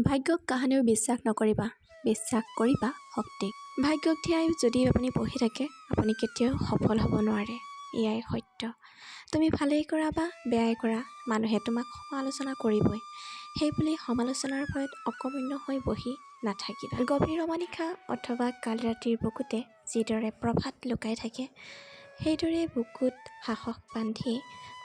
ভাগ্যক কাহানিও বিশ্বাস নকৰিবা, বিশ্বাস কৰিবা শক্তিক। ভাগ্যক ধিয়াই যদি আপুনি বহি থাকে, আপুনি কেতিয়াও সফল হ'ব নোৱাৰে, এয়াই সত্য। তুমি ভালেই কৰা বা বেয়াই কৰা, মানুহে তোমাক সমালোচনা কৰিবই। সেইবুলি সমালোচনাৰ ভয়ত অকৰ্মণ্য হৈ বহি নাথাকিবা। গভীৰ অমানিশা অথবা কাল ৰাতিৰ বুকুতে যিদৰে প্ৰভাত লুকাই থাকে, সেইদৰে বুকুত সাহস বান্ধি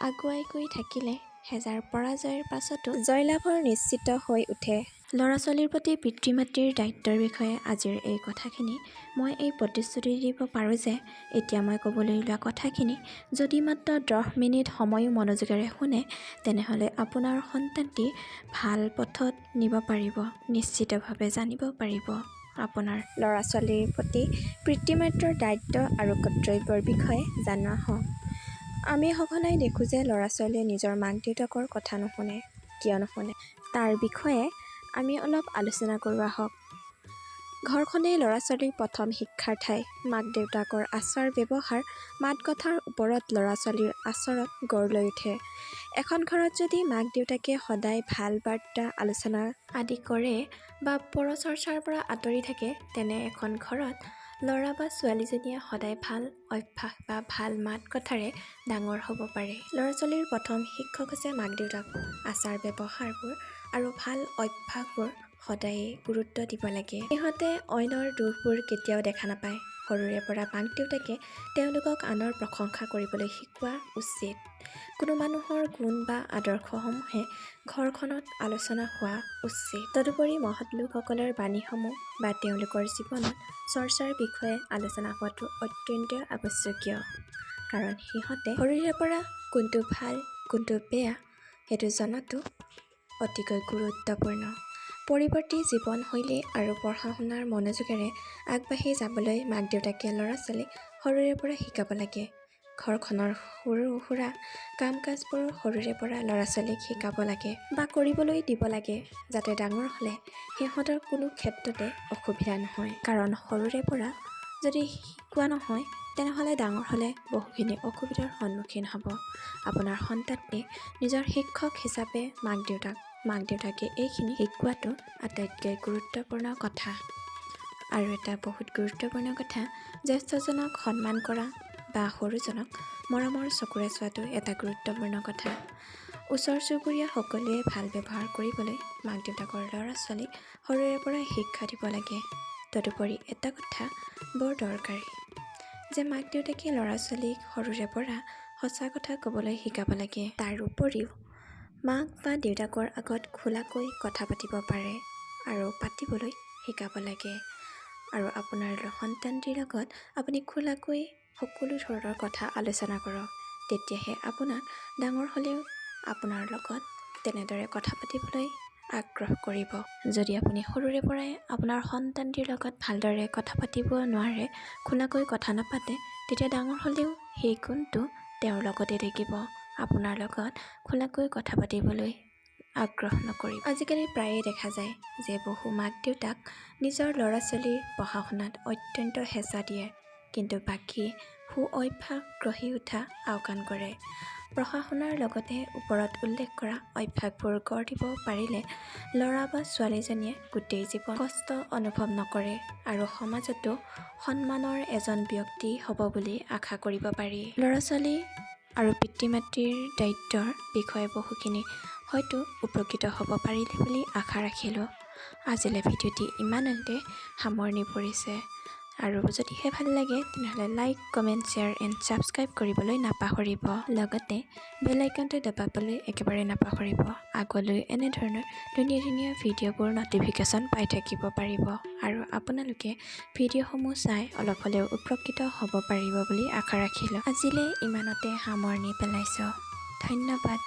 আগুৱাই গৈ থাকিলে হেজাৰ পৰাজয়ৰ পাছতো জয়লাভৰ নিশ্চিত হৈ উঠে। ল'ৰা ছোৱালীৰ প্ৰতি পিতৃ মাতৃৰ দায়িত্বৰ বিষয়ে আজিৰ এই কথাখিনি মই এই প্ৰতিশ্ৰুতি দিব পাৰোঁ যে এতিয়া মই ক'বলৈ লোৱা কথাখিনি যদি মাত্ৰ 10 মিনিট সময়ো মনোযোগেৰে শুনে, তেনেহ'লে আপোনাৰ সন্তানটি ভাল পথত নিব পাৰিব, নিশ্চিতভাৱে জানিব পাৰিব। আপোনাৰ ল'ৰা ছোৱালীৰ প্ৰতি পিতৃ মাতৃৰ দায়িত্ব আৰু কৰ্তব্যৰ বিষয়ে জানো আহক। আমি সঘনাই দেখোঁ যে ল'ৰা ছোৱালীয়ে নিজৰ মাক দেউতাকৰ কথা নুশুনে। কিয় নুশুনে, তাৰ বিষয়ে আমি অলপ আলোচনা কৰোঁ আহক। ঘৰখনেই ল'ৰা ছোৱালীৰ প্ৰথম শিক্ষাৰ ঠাই। মাক দেউতাকৰ আচাৰ ব্যৱহাৰ, মাত কথাৰ ওপৰত ল'ৰা ছোৱালীৰ আচৰণ গঢ় লৈ উঠে। এখন ঘৰত যদি মাক দেউতাকে সদায় ভাল বাৰ্তা, আলোচনা আদি কৰে বা পৰচৰ্চাৰ পৰা আঁতৰি থাকে, তেনে এখন ঘৰত ল'ৰা বা ছোৱালীজনীয়ে সদায় ভাল অভ্যাস বা ভাল মাত কথাৰে ডাঙৰ হ'ব পাৰে। ল'ৰা ছোৱালীৰ প্ৰথম শিক্ষক হৈছে মাক দেউতাক। আচাৰ ব্যৱহাৰবোৰ আৰু ভাল অভ্যাসবোৰ সদায়েই গুৰুত্ব দিব লাগে। সিহঁতে অইনৰ দোষবোৰ কেতিয়াও দেখা নাপায়। সৰুৰে পৰা মাক দেউতাকে তেওঁলোকক আনৰ প্ৰশংসা কৰিবলৈ শিকোৱা উচিত। কোনো মানুহৰ গুণ বা আদৰ্শসমূহে ঘৰখনত আলোচনা হোৱা উচিত। তদুপৰি মহৎ লোকসকলৰ বাণীসমূহ বা তেওঁলোকৰ জীৱনত চৰ্চাৰ বিষয়ে আলোচনা হোৱাটো অত্যন্ত আৱশ্যকীয়, কাৰণ সিহঁতে সৰুৰে পৰা কোনটো ভাল, কোনটো বেয়া সেইটো জনাটো অতিকৈ গুৰুত্বপূৰ্ণ। পৰিৱৰ্তী জীৱনশৈলী আৰু পঢ়া শুনাৰ মনোযোগেৰে আগবাঢ়ি যাবলৈ মাক দেউতাকে ল'ৰা ছোৱালীক সৰুৰে পৰা শিকাব লাগে। ঘৰখনৰ সৰু সুৰা কাম কাজবোৰো সৰুৰে পৰা ল'ৰা ছোৱালীক শিকাব লাগে বা কৰিবলৈ দিব লাগে, যাতে ডাঙৰ হ'লে সিহঁতৰ কোনো ক্ষেত্ৰতে অসুবিধা নহয়। কাৰণ সৰুৰে পৰা যদি শিকোৱা নহয়, তেনেহ'লে ডাঙৰ হ'লে বহুখিনি অসুবিধাৰ সন্মুখীন হ'ব। আপোনাৰ সন্তানটিক নিজৰ শিক্ষক হিচাপে মাক দেউতাকে এইখিনি শিকোৱাটো আটাইতকৈ গুৰুত্বপূৰ্ণ কথা। আৰু এটা বহুত গুৰুত্বপূৰ্ণ কথা, জ্যেষ্ঠজনক সন্মান কৰা বা সৰুজনক মৰমৰ চকুৰে চোৱাটো এটা গুৰুত্বপূৰ্ণ কথা। ওচৰ চুবুৰীয়া সকলোৱে ভাল ব্যৱহাৰ কৰিবলৈ মাক দেউতাকৰ ল'ৰা ছোৱালীক সৰুৰে পৰাই শিক্ষা দিব লাগে। তদুপৰি এটা কথা বৰ দৰকাৰী যে মাক দেউতাকে ল'ৰা ছোৱালীক সৰুৰে পৰা সঁচা কথা ক'বলৈ শিকাব লাগে। তাৰ উপৰিও মাক বা দেউতাকৰ আগত খোলাকৈ কথা পাতিব পাৰে আৰু পাতিবলৈ শিকাব লাগে। আৰু আপোনাৰ সন্তানটিৰ লগত আপুনি খোলাকৈ সকলো ধৰণৰ কথা আলোচনা কৰক, তেতিয়াহে আপোনাক ডাঙৰ হ'লেও আপোনাৰ লগত তেনেদৰে কথা পাতিবলৈ আগ্ৰহ কৰিব। যদি আপুনি সৰুৰে পৰাই আপোনাৰ সন্তানটিৰ লগত ভালদৰে কথা পাতিব নোৱাৰে, খোলাকৈ কথা নাপাতে, তেতিয়া ডাঙৰ হ'লেও সেই গুণটো তেওঁৰ লগতে থাকিব, আপোনাৰ লগত খোলাকৈ কথা পাতিবলৈ আগ্ৰহ নকৰিব। আজিকালি প্ৰায়ে দেখা যায় যে বহু মাক দেউতাক নিজৰ ল'ৰা ছোৱালীৰ পঢ়া শুনাত অত্যন্ত হেঁচা দিয়ে, কিন্তু বাকী সু অভ্যাস গঢ়ি উঠা আওকাণ কৰে। পঢ়া শুনাৰ লগতে ওপৰত উল্লেখ কৰা অভ্যাসবোৰ গঢ় দিব পাৰিলে ল'ৰা বা ছোৱালীজনীয়ে গোটেই জীৱন কষ্ট অনুভৱ নকৰে আৰু সমাজতো সন্মানৰ এজন ব্যক্তি হ'ব বুলি আশা কৰিব পাৰি। ল'ৰা ছোৱালী আৰু পিতৃ মাতৃৰ দায়িত্বৰ বিষয়ে বহুখিনি হয়তো উপকৃত হ'ব পাৰিলে বুলি আশা ৰাখিলোঁ। আজিলৈ ভিডিঅ'টি ইমানতে সামৰণি পৰিছে আৰু যদিহে ভাল লাগে, তেনেহ'লে like, comment, share and subscribe কৰিবলৈ নাপাহৰিব। লগতে বেল আইকনটো দবাবলৈ একেবাৰে নাপাহৰিব। আগলৈ এনেধৰণৰ ধুনীয়া ধুনীয়া ভিডিঅ'বোৰ ন'টিফিকেশ্যন পাই থাকিব পাৰিব আৰু আপোনালোকে ভিডিঅ'সমূহ চাই অলপ হ'লেও উপকৃত হ'ব পাৰিব বুলি আশা ৰাখিলোঁ। আজিলৈ ইমানতে সামৰণি পেলাইছোঁ। ধন্যবাদ।